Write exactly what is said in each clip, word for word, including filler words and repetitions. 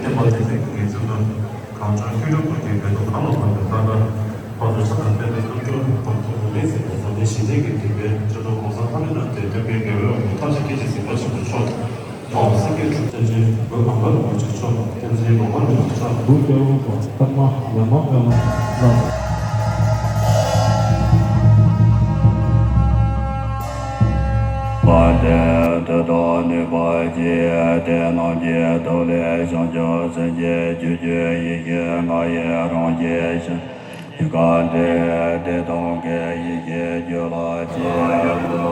བསྟན་པ་འདི་ཚེ་གི་ཚུལ་དུ། གངས་ལྗོངས་ཁྱོད་སྤྲུལ་སྐུ་སྐྱེས་མེ་ཏོག་གང་ལ་ཕོག་པའི་རྟ་དར། ཕ་ཚུལ་ས་དང་བསྟན་པའི་སྟོབས་འབྱོར་གོང་དུ་མེས་བསྲེགས་པའི་འཛམ་གླིང་ཞི་བདེ་གི་དེད་དཔོན་སྤྱི་ནོར་༸གོང་ས་ལྷ་མོའི་རྣམ་ཐར་སྟོན་པའི་དགེ་བའི་དབང་པོ་ཐམས་ཅད་སྐྱེ་འཆི་གཟིགས་པ་ཆེན་པོ་མཆོག་ཐོག་སངས་རྒྱས་བཅོམ་ལྡན་འདས་འོད་མང་པོར་མངོན་བྱེད་མཆོག་བསྟན་འཛིན་ལོ་མ་ནུབ་ཕྱོགས། འབྲུག་པའི་དབང་པོ་པདྨ་ལེགས་མ་པདྨ་ལ། པ་དེ་དུད་འགྲོ་ནུས་པ་ཅན། དེ་རྣམས་ཀྱི་ཐུགས་ལས་བྱང་ཆུབ་སེམས་ཀྱི་ཆོས་ཀྱི་ཡེ་ཤེས་ལྔ་ཡི་རང་བཞིན་ཤར། ཡུལ་གང་དེར་བདེ་སྟོང་གི་ཡེ་ཤེས་རྒྱུད་ལ་སྐྱེས།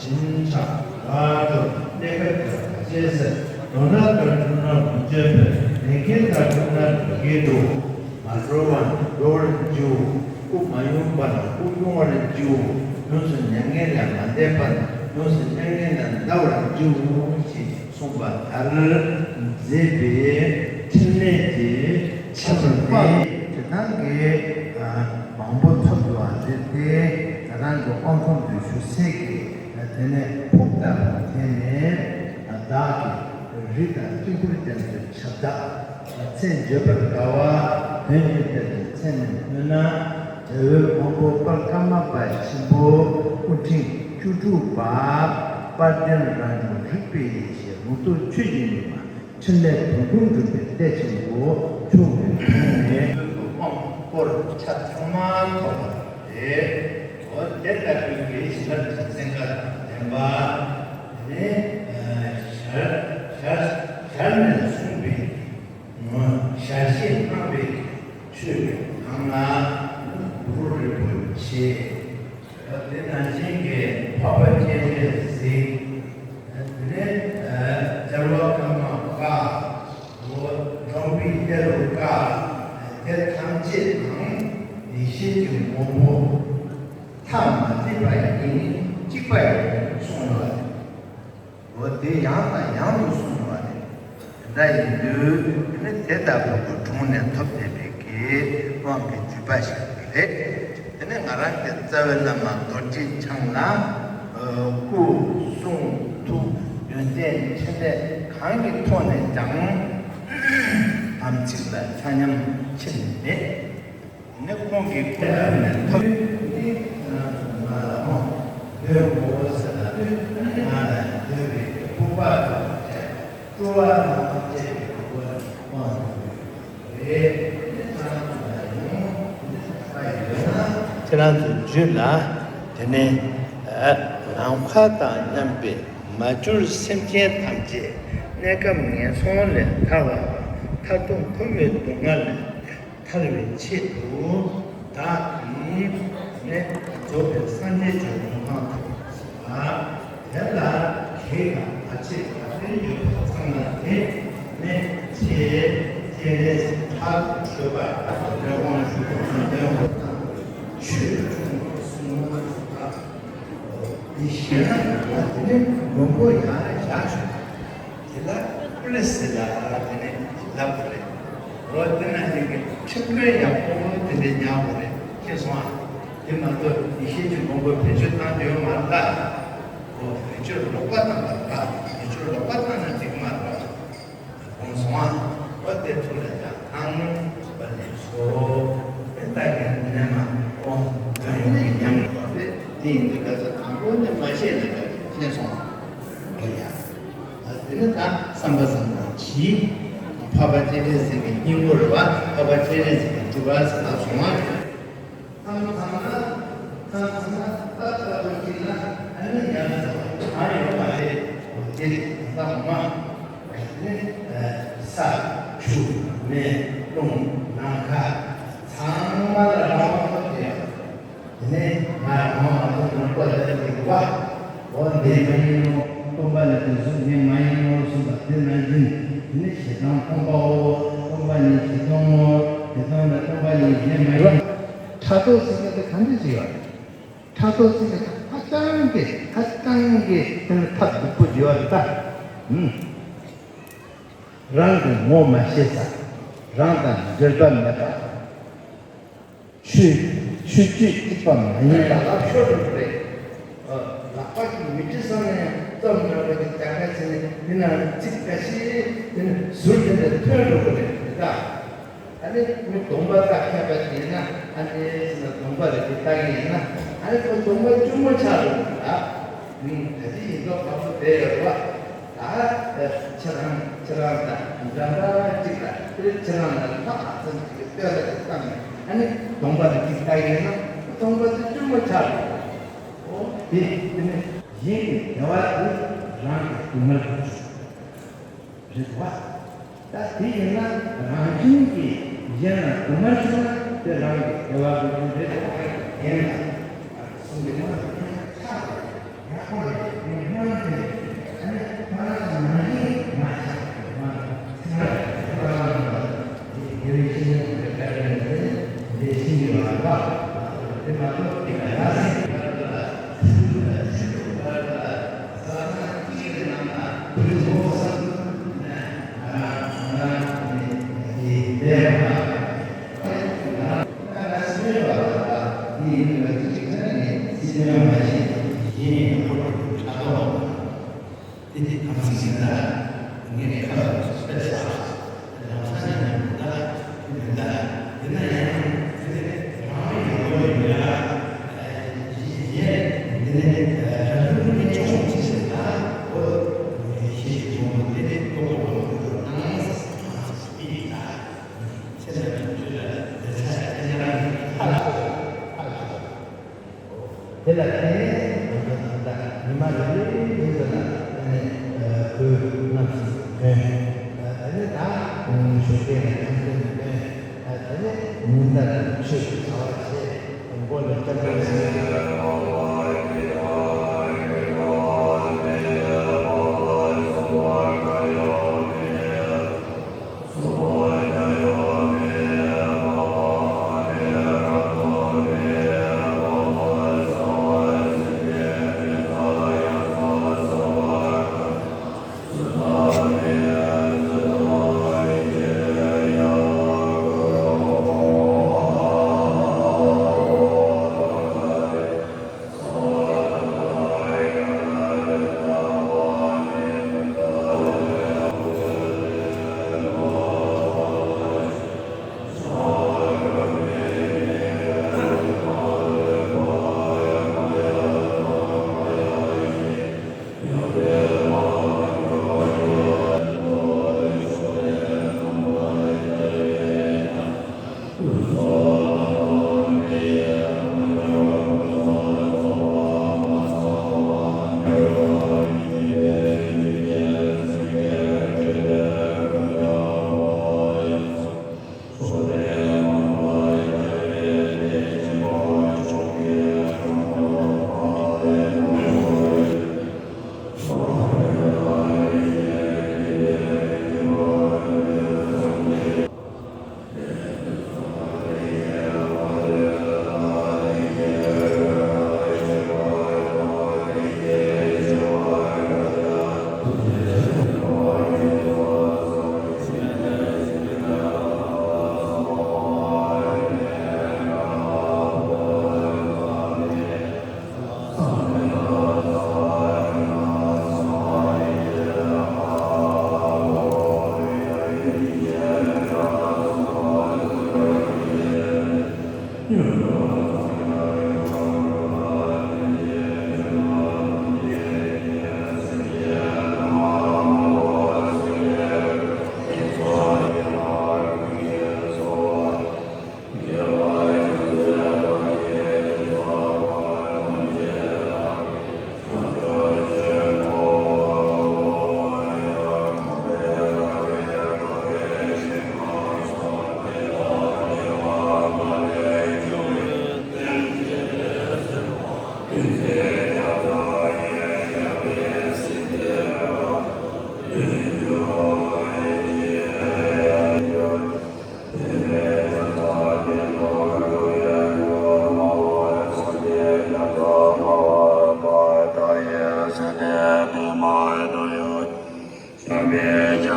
ཞིང་ཆགས་ལ་སྤྲོ་གནས་སྐབས་ཀྱི་བར་ཆད་སེལ། མདོར་ན་བཀའ་དྲིན་ནོར་བུ་སྤྱོད་པའི་ལས་འགན་དང་སྤྲུལ་སྣང་འགྲོ་སྐྱེལ་དུ་མ་འགྲོ་བར་འགྲོ་བར་བགྱིའོ། སྐུ་མ་ཡོང་བར་སྐུ་ཡོང་བར་བགྱིའོ། ཡོངས་སུ་མྱ་ངན་ལས་མ་འདས་པར་ཡོངས་སུ་མྱ་ངན་ལས་འདའ་བར་བགྱིའོ་ཞེས་གསུངས་པ་ལྟར་མཛད་པའི་ཕྲིན་ལས་ཀྱི་ཁྱད་པར་ཏེ། དེ་དག་གི་མང་པོ་ཐོབ་ཡོད་པ་རེད་དེ། ད་རང་གི་དབང་ཁམས་ཀྱི་ཞུ་སའི་གི་དེ་ནས་ཕུག་ལྟ་བུ་དེ་ནས་བདག་གི་རི་དང་དཀྱིལ་འཁོར་ཅན་དུ་ཁྱབ་བདག་མཚན་བརྗོད་པར་དཀའ་བ་བོན་གྱི་གཏེར་དུ་མཚན་ནས་སྨོས་ན། རྒྱལ་བའི་དབང་པོ་དཔལ་ཀརྨ་པ་ཆེན་པོ་སྐུ་ཕྲེང་བཅུ་དྲུག་པ་དཔལ་ལྡན་རང་བྱུང་རིག་པའི་ཡེ་ཤེས་ལུང་རྟོགས་ཆོས་ཀྱི་ཉི་མ། ཕྲིན་ལས་དུས་འཁོར་འགྲུབ་པའི་གཏེར་ཆེན་པོ་མཆོག་གི་དྲུང་ནས་དབང་པོར་ཆ་ཚང་མ་ཐོབ་པ་སྟེ། འོ་དེ་ལྟ་བུའི་གི་ཞི་ལྷ་རིན་ཆེན་ཚན་ཁ་དང་ལྡན་པ། དེ་ནས་ཞར་ཞར་ཞར་ནས་གསུངས་པའི་ཞལ་བཞེས་གནང་བའི་ཆོས་ཀྱི་ནང་ན་གུ་རུ་རིན་པོ་ཆེ། དེ་ནང་བཞིན་གྱི་འཕགས་པ་སྤྱན་རས་གཟིགས། དེ་ནས་རྒྱལ་བ་ཀརྨ་པ། འབྲོམ་པའི་གཡུ་ལོ་ཀ། དེ་ཐམས་ཅད་དང་ཡེ་ཤེས་ཀྱི་ངོ་བོ་ཐ་མ་སྲིད་པ་ཡིན། གཅིག་པ་ཡིན་གསུངས་ཡོད་པ་རེད། འོ་དེ་ཡང་དང་ཡང་དུ་གསུངས་པ་རེད། དེ་འདྲ་ཡིན་དུས་དེ་ནི་དེ་ལྟ་བུ་གི་དྲུང་ནས་ཐོབ་བསྡད་པའི་གི་དབང་གི་བརྒྱུད་པ་ཞིག་རེད། དེ་ནི་ང་རང་གི་རྩ་བའི་བླ་མ་རྡོ་རྗེ་འཆང་ལ་སྐུ་གསུང་ཐུགས་ཡོན་ཏན་ཕྲིན་ལས་གང་གི་ཐོག་ནས་ཀྱང་དམ་ཚིག་ལ་ཆ་མཉམ་ཕྱིན་མེད། ནི་ཁོང་གི་སྐུ་ལ་ནས་ཐོབ་ནི་ང་ལ་མོ། དོན་གོ་ཟེར་ན་དོན་ང་ལ་དོན་པའི་ཕུག་པ་དང་བཅས་སྤྲོ་བ་དང་བཅས་པའི་གོ་བ་དབང་དུ་རེད། དེ་ཁྱེད་རང་ཚོ་ལ་ཡོང་དེ་འདྲ་ཡོད་ན། ཁྱེད་རང་ཚོའི་རྒྱུད་ལ་དེ་ནས་ནམ་མཁའ་དང་མཉམ་པའི་མ་གྱུར་སེམས་ཅན་ཐམས་ཅད་གནས་སྐབས་ངན་སོང་ལས་ཐར་བ་དང་མཐར་ཐུག་འཁོར་བའི་སྡུག་བསྔལ་ལས་ཐར་བའི་ཆེད་དུ་བདག་གིས་ནི་རྫོགས་པའི་སངས་རྒྱས་ཀྱི་གོ་འཕང་ཐོབ་པར་བྱེད་པ། དེ་ལ་གེགས་དང་བར་ཆད་ག་དེ་ཡོད་པ་ཚང་མ་དེ་ནི་ཆེས་སྤྱན་རས་གཟིགས་ཕར་ཐོས་པ་དང་དོན་དབང་ཞུ་དགོས་དང་དོན་དབང་དང་ཆོས་ཀྱི་གསུང་ངོ་མ་ཐོབ་པ། འདི་ཤེས་ན་དེ་ནི་མགོན་པོ་ཡང་བཞག་ཆོག་དེ་ལ་ཀུ་ལི་སི་ལ་དེ་ནི་ལབ་དགོས་རེད། འོ་དེ་ན་ཡིན་གྱི་ཁྲིམས་དཔོན་ཡག་པོ་དེ་འདྲའི་ཉར་དགོས་རེད། ཤེས་སོང་ཨ། དེ་མ་གཏོགས་ཡེ་ཤེས་ཀྱི་མགོན་པོ་བེད་སྤྱོད་བཏང་འདོད་མ་རེད་ད། འོ་བེད་སྤྱོད་ལོག་པ་བཏང་པ་རེད་ད། བེད་སྤྱོད་ལོག་པ་བཏང་ན་འགྲིག་མ་རེད། གོང་སོང་ཨ། འོ་དེ་ཚོ་ལ་ཡང་ཨང་ཟེར་བ་ནས་སོ། དེ་ལྟ་གི་ནས་མ་འོ་ང་ཡོང་གི་ཉམས་ལ་བབས་པས་དེ་ཡིན་དུས་ག་ཚོད་དང་པོ་ནས་མ་ཤེས་ན་ག་ཤེས་སོང་ཨ། འོ་ཡ། དེ་ནི་ད་བསམ་པ་བཟང་པོ་གྱིས། འཕགས་པ་སྤྱན་རས་གཟིགས་ཀྱི་སྙིང་པོ་རེད་བ། འཕགས་པ་སྤྱན་རས་གཟིགས་ཀྱི་སྤྲུལ་པ་ཟེར་ལབ་སོང་ང་། ཚང་མ་ཚང་མ་ཚང་མ་ཚང་མ་ད་ལྟ་བུ་གཅིག་ན་ཨ་ནི་ཡང་ཚང་མ་ཡོད་པ་རེད། དེ་ཚང་མ་ནི་ས་ཆུ་མེ་རླུང་ནམ་མཁའ་ཚང་མ་ལ་རང་དབང་ཐོབ་ཡོད། དེ་ནས་ང་རང་མ་གཏོགས་ནང་པ་ལ་དེ་གི་བ། འོ་འདི་མ་ཡིན་ནོ། སྟོང་པ་ལ་དེ་གཟུགས་འདི་མ་ཡིན་ནོ་གསུངས་པ་དེ་ནང་བཞིན། དེ་ནི་ཞེ་སྡང་སྟོང་པའོ། སྟོང་པ་ཉིད་ཞེ་སྡང་ངོ་། ཞེ་སྡང་ལ་སྟོང་པ་ཉིད་གཞན་མ་ཡིན། ཕྲག་དོག་ཟེར་མཁན་དེ་ག་འདྲ་ཞིག་ཡོད། ཕྲག་དོག་ཟེར་མཁན་ཧ་ཅང་གི་ཧ་ཅང་གི་དེ་ནི་ཐབས་སྡུག་པོ་ཞིག་ཡོད་རེད་ད། ཨུམ། རང་གི་ངོ་མ་ཤེས་ས། རང་དང་འབྲེལ་བ་མེད་པ། ཆོས་ཆོས་སྤྱོད་གཅིག་པ་མ་ཡིན་པ། ལག་ཤོར་འགྲོ་གི་རེད། ལག་པ་གི་མི་འདྲི་ས་ནས་རྩོམ་འདྲ་བོ་གི་རྒྱ་ཁ་ཕྱེ་ནས་འདི་ན་ཚིག་འགའ་ཤས་དེ་ནི་ཟུར་དེ་ནས་ཐོན་འགྲོ་གི་རེད་ད། ཨ་ནི་མི་གདོང་པ་བལྟ་མཁས་པ་ཞིག་ཡིན་ན། ཨ་ནི་ཟེར་ན་གདོང་པ་རེ་གི་བལྟ་གི་ཡིན་ན། ཨ་ནི་ཁོ་གདོང་པ་གཅུང་མོ་ཆགས་འགྲོ་གི་རེད་ད། ད་ཅི་ཡིན་མདོག་ཁ་པོ་བསྡད་ཡོད་པ། ད་ཁྱེད་རང་ཁྱེད་རང་དང་འདྲ་འདྲ་གཅིག་ལ་དེ་ཁྱེད་རང་ལ་ལྷག་ཙམ་གྱི་ལྟོས་ལ་ཅིག་བཏང་ནས། ཨ་ནི་གདོང་པ་ལ་ཅིག་ལྟ་ཡིན་ན་གདོང་པ་དེ་གཅུང་མོ་ཆགས་འགྲོ། འོ་དེ་དེ་ནི་གཞན་གྱི་བདེ་བ་དེ་རང་གི་སྡུག་བསྔལ་དུ་འགྱུར་རེད་བ། ད་དེ་ཡིན་ན་རང་བཞིན་གྱིས་གཞན་ལ་སྡུག་བསྔལ་བྱུང་ན་དེ་རང་གི་བདེ་བ་སྒྲུབ་རྒྱུ་རེད། གཞན་ལ་གསུངས་པའི་ནང་དུ་ཆགས་པ་ཡག་པོ་རེད། ངས་སྔོན་དེ་ཨ་ནི་ཁོ་རང་ནང་བཞིན་མ་ཆགས་པ་ཚིག་ར་ཁོ་རང་ལ་དེ་དགེ་བའི་བཤེས་གཉེན་དེ་འདྲ་བཀའ་དྲིན་དེ་འདྲའི་ཤིང་གི་རང་བ་དེ་མ་གཏོགས་དེ་ལ་ཡ་སེ་ཁ་ཐུག་ལ་ཆུ་ཐུག་ལ་ས་ན་ཅི་རེད་ན་ན་བུ་རི་མོ་ས་ན་ང་རང་ང་རང་དེ་ནི་དེ་ལས་མ། དེ་ལ་བརྟེན་ནས་ང་ཚོ་ད་ལྟ་ཉི་མ་རེ་རེ་ཡིན་ཙམ་ལ་ཨ་ནི་གོས་རྣམས་སུ་གྱོན། ཨ་ནི་ད་ཞོགས་ཀས་ནས་ཐམས་ཅད་ནས་གྱོན། ཨ་ནི་ཉིན་ལྟར་ཆོས་ཀྱི་བྱ་བ་བྱེད། མགོ་ལ་སྐྱབས་འགྲོ་ཞིག་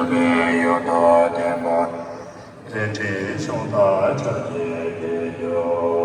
ཡོན་བདག་བསྟན་པ། དེ་འདྲའི་གཞུང་དག་ཕྱག་རྒྱའི་དགེ་སྦྱོར།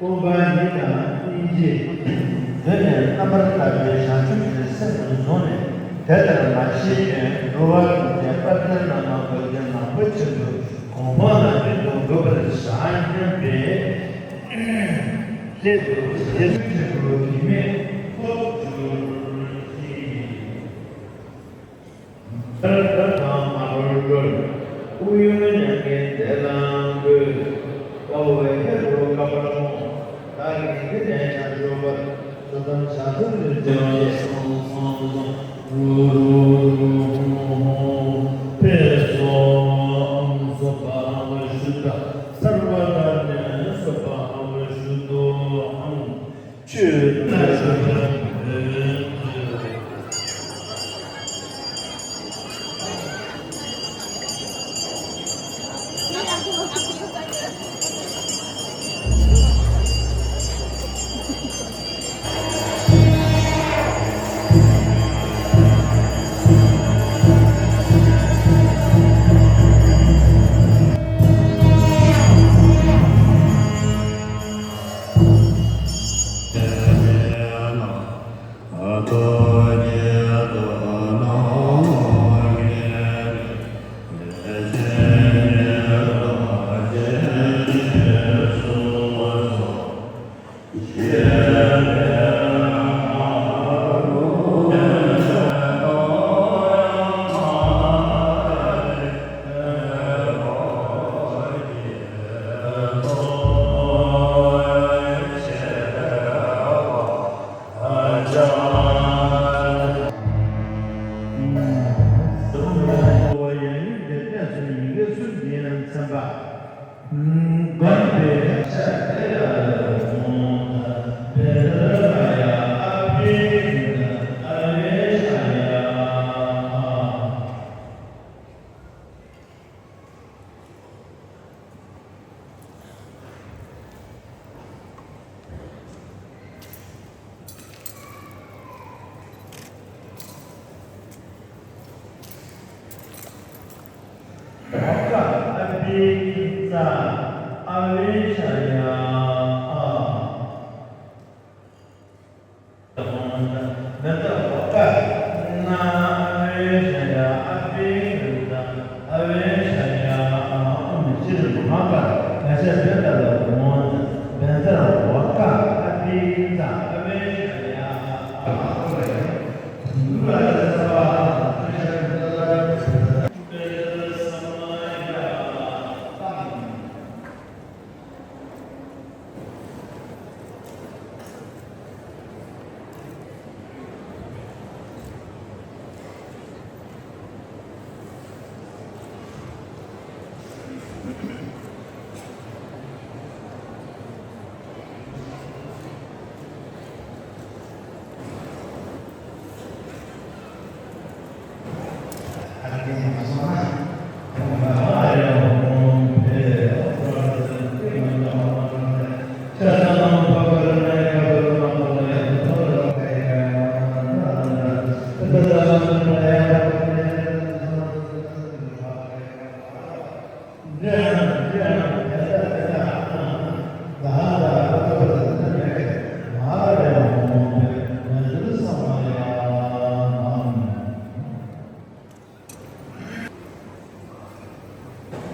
སྟོང་པ་ཉིད་དང་སྙིང་རྗེ། གདོད་ནས་རྣམ་པར་དག་པའི་བྱང་ཆུབ་ཀྱི་སེམས་སུ་བཟུང་ནས། དེ་ལྟར་མ་ཤེས་ཀྱང་འགྲོ་བ་ཀུན་གྱི་དཔལ་ལྡན་ནང་མ་བཀོད་དེ་ནང་པ་ཆེན་པོའི་གོ་འཕང་ལ་མྱུར་དུ་འགོད་པར་བྱ་སྙམ་པའི་སླད་དུ་རྗེ་བཙུན་ཆེན་པོ་གེགས་མེད་ཐོབ་གྱུར་ཅིག། ཐར་ཐར་དང་མ་བོར་འགྲོ། དབུགས་དབྱུང་མྱ་ངན་འདས་ལ་འགོད། དཔའ་བོས་ཧེ་རུ་ཀ་པར་མོ། བདག་གིས་འདི་ནས་ཕྱག་འཚལ་བར། ཚུལ་ཁྲིམས་བྱང་སེམས་ལུས་ཀྱི་ཕྱིར། ཕེབས་སོ། སོ་པ་ཨ་ཝ་ཤུ་ཏ། སརྦ་དྷ་ནི་སོ་པ་ཨ་ཝ་ཤུ་ཏོ་ཨང་། ཨ་པི་ཙ་ཨ་བེ་ཤ་ཡ་ཨ། མེ་ཏོག་ཀ་ན་ཨ་བེ་ཤ་ཡ་ཨ་པི་ཙ་ཨ་བེ་ཤ་ཡ་ཨ། ཨོཾ་ཕྱི་རོལ་མ་པ་ང་ཤ་བེ་ཏ་ལ་འོང་། བེ་ཏ་ལ་བ་ཀ་ཨ་པི་ཙ་ཨ་བེ་ཤ་ཡ་ཨ།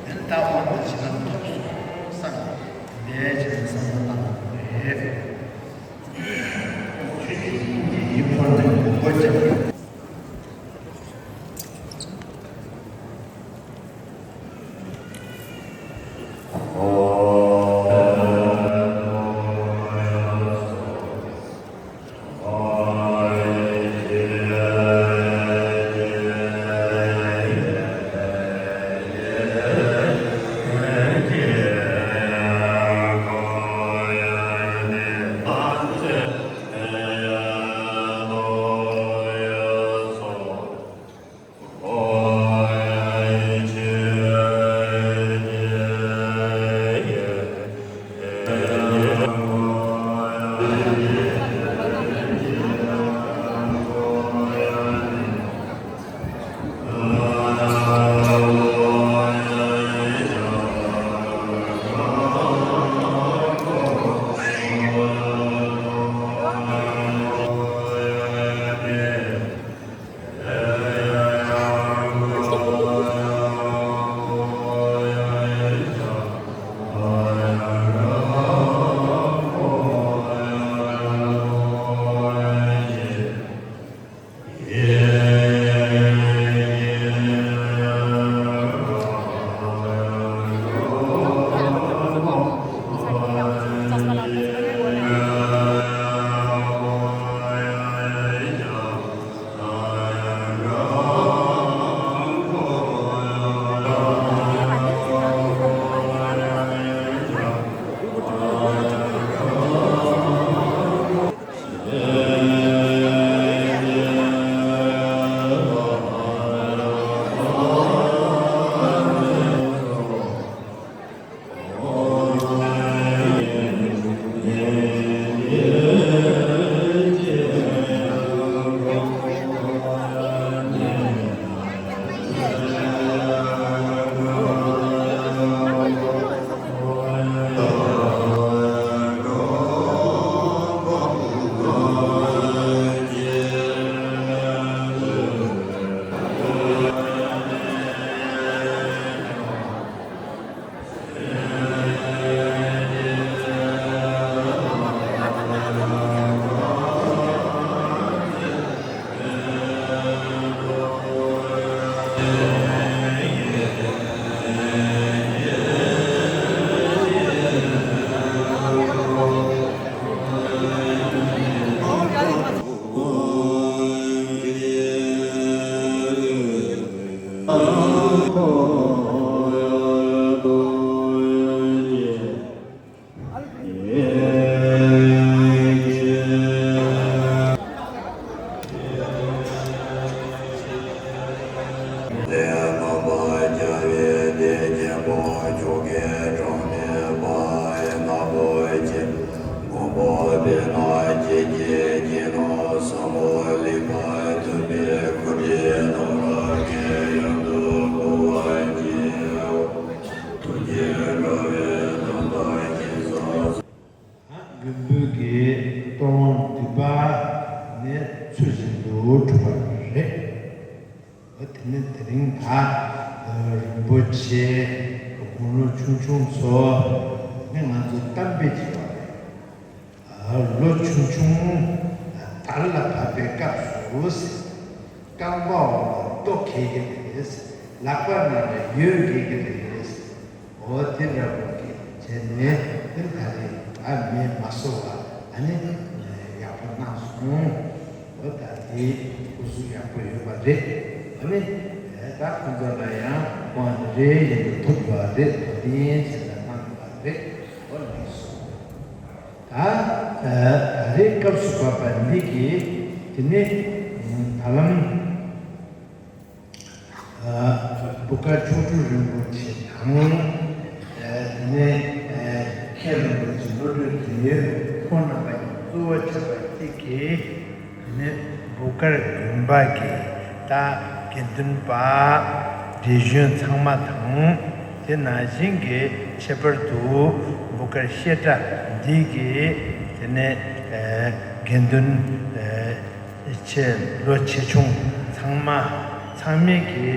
དེ་ལྟ་བུ་འདི་ཕྱི་ནང་ཐོབ་སོང་བསམ་ནས་ནས་ཀྱི་བསམ་བློ་བཏང་དགོས་རེད། ཆོས་ཀྱི་དབྱིངས་ཀྱི་དབྱིངས་ཁོ་ནས་སྒོ་བརྒྱབ། ཉིད་ཀྱི་ནོར་བཟང་པོ་ལེགས་པར་ཐོབ་པའི་གོ་འཕང་ཐོབ་པར་ཁྱེད་ཡོངས་སུ་བསྔོ་བར་བགྱིའོ། ཐུགས་རྗེ་དགའ་བའི་སྟོབས་དང་ཡེ་ཤེས་སོགས། མགོན་པོ་གི་གཏོར་དབང་འདུས་པ་ནི་ཚུལ་བཞིན་དུ་གྲུབ་པ་རེད། དེ་ནི་དེ་རིང་ད་རིན་པོ་ཆེ་དགུང་ལོ་ཆུང་ཆུང་ཚོ་ནི་ང་ཚོ་གཏམ་དཔེ་བྱེད་པ་རེད། ལོ་ཆུང་ཆུང་དར་ལ་བབས་པའི་སྐབས་སུ་རྐང་པའི་འོག་ལ་རྡོ་འགེལ་གྱི་རེད། ལག་པ་ནང་ལ་ཡོས་འགེལ་གྱི་རེད། འོ་དེ་འདྲ་བོ་གི་བྱས་ནས་དེ་ད་རེས་ཨ་མེད་མ་སོ་བ་ཨ་ནི་ཡག་པོ་གནང་སོང་། འོ་ད་དེ་སྐུ་གཟུགས་ཡག་པོ་ཡོད་པ་རེད། ཨ་ནི་ད་ཁོང་ཚོ་ལ་ཡང་དབང་རེ་ཡིན་དུ་ཐུག་པ་རེད། དོ་དེ་བྱས་ནས་གནང་བ་རེད། འོ་ལགས་སོ། ད་ད་རེས་སྐབས་སུ་བབས་པ་འདི་གི་དེ་ནི་ད་ལམ། བུ་དཀར་མཆོག་སྤྲུལ་རིན་པོ་ཆེ་དང་། དེ་ནས་མཁན་རིན་པོ་ཆེ་བློ་གྲོས་དོན་ཡོད་ཁོང་རྣམ་པ་གཉིས་གཙོ་བོ་ཆགས་པ་གཅིག་གིས། དེ་ནས་བུ་དཀར་དགོན་པ་གི་ད་དགེ་འདུན་པ་བགྲེས་གཞོན་ཚང་མ་དང་། དེ་ནང་བཞིན་གྱི་ཁྱད་པར་དུ་བུ་དཀར་བཤད་གྲྭ་འདི་གི་དེ་ནས་དགེ་འདུན། ཆེ་ལོ་ཆེ་ཆུང་ཚང་མ་ཚང་མས་ཀྱི་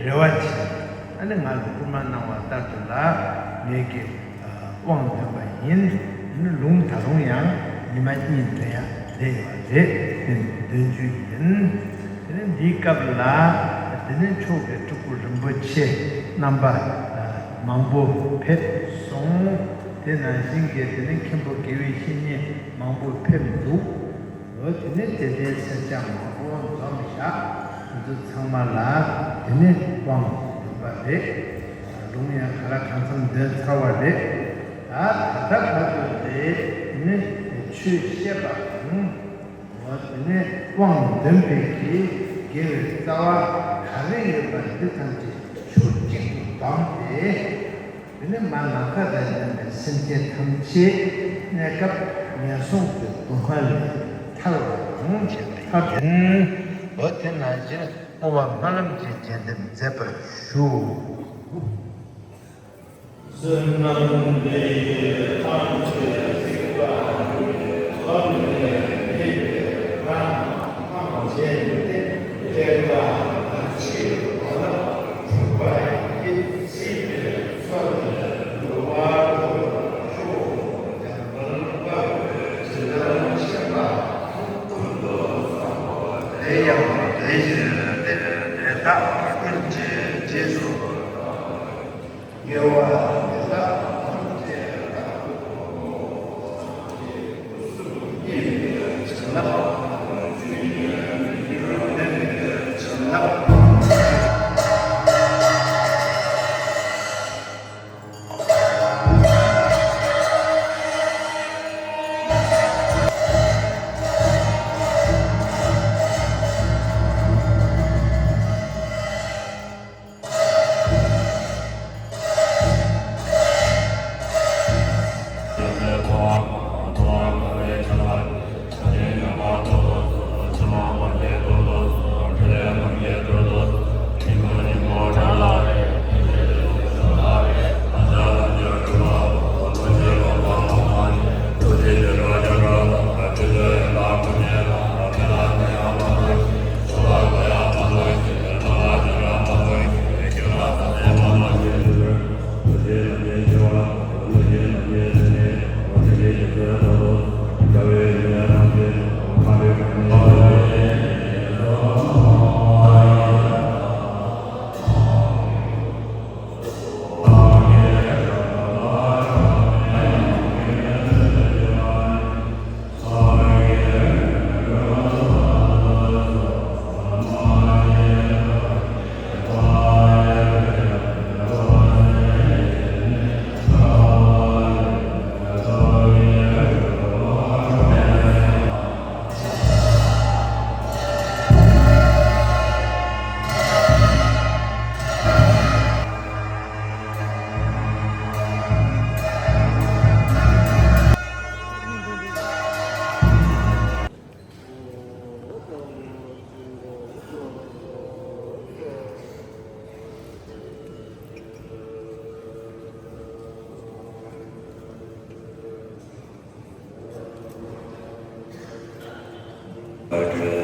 རེ་བ་བྱས། ཨ་ནི་ང་ལ་སྐུལ་མ་གནང་བ་ལྟར་དུ་ལ་ངེད་ཀྱི་དབང་འདོན་པ་ཡིན། ཨ་ནི་ལུང་ད་རུང་ཡང་ཉི་མ་གཉིས་འདོན་ཡ་བསྡད་ཡོད་རེད། དེ་འདོན་རྒྱུ་ཡིན། དེ་ནི་འདིའི་སྐབས་ལ་དེ་ནི་མཆོག་གི་སྤྲུལ་སྐུ་རིན་པོ་ཆེ་རྣམ་པ་མང་པོ་ཕེབས་སོང་། དེ་ནང་བཞིན་གྱི་དེ་ནི་མཁན་པོ་དགེ་བའི་བཤེས་གཉེན་མང་པོ་ཕེབས་འདུག་འོ་དེ་ནས་དེ་ལྟའི་སེར་སྐྱ་མང་པོ་འཛོམས་བཞག་ཁོ་ཚོ་ཚང་མ་ལ་དེ་ནས་དབང་འདོན་པ་རེད། ལུང་ཡང་ག་ལ་གང་འཚམ་འདོན་ཚར་བ་རེད། ད་ད་ལྟ་བར་དུ་དེ་ནས་ཆོས་བཤད་པ་དང་། འོ་དེ་ནས་དབང་འདོན་པའི་གི་དགེ་བའི་རྩ་བ་ག་རེ་ཡོད་པ་འདི་ཐམས་ཅད་ཕྱོགས་གཅིག་ཏུ་བསྡོམས་ཏེ། དེ་ནས་མ་ནམ་མཁའ་དང་མཉམ་པའི་སེམས་ཅན་ཐམས་ཅད་གནས་སྐབས་ངན་སོང་གི་སྡུག་བསྔལ་ལས་ཐར་བ་དང་ཐར་ཡིན། འོ་དེ་ནང་བཞིན་བསྔོ་བ་སྨོན་ལམ་གྱི་རྗེས་འདེབས་མཛད་པར་ཞུ། བསོད་ནམས་འདི་ཡིས་ཐམས་ཅད་གཟིགས་པ་ཉིད། ཐོབ་ནས་ཉེས་པའི་དགྲ་རྣམས་ཕམ་བྱས་ཏེ། སྐྱེ་རྒ་ན་འཆིའི་སྒོ་ནས་སྒྲོལ་བ་ཡི། སྲིད་པའི་མཚོ་ནས་སྒྲོལ་བར་ཤོག་འཇམ་དཔལ་དཔའ་བོས་ཇི་ལྟར་བཤད་པ་ཀུན་ཏུ་བཟང་པོ་དེ་ཡང་དེ་བཞིན་ཏེ། དེ་དག་ཀུན་གྱི་རྗེས་སུ་ བཀྲ་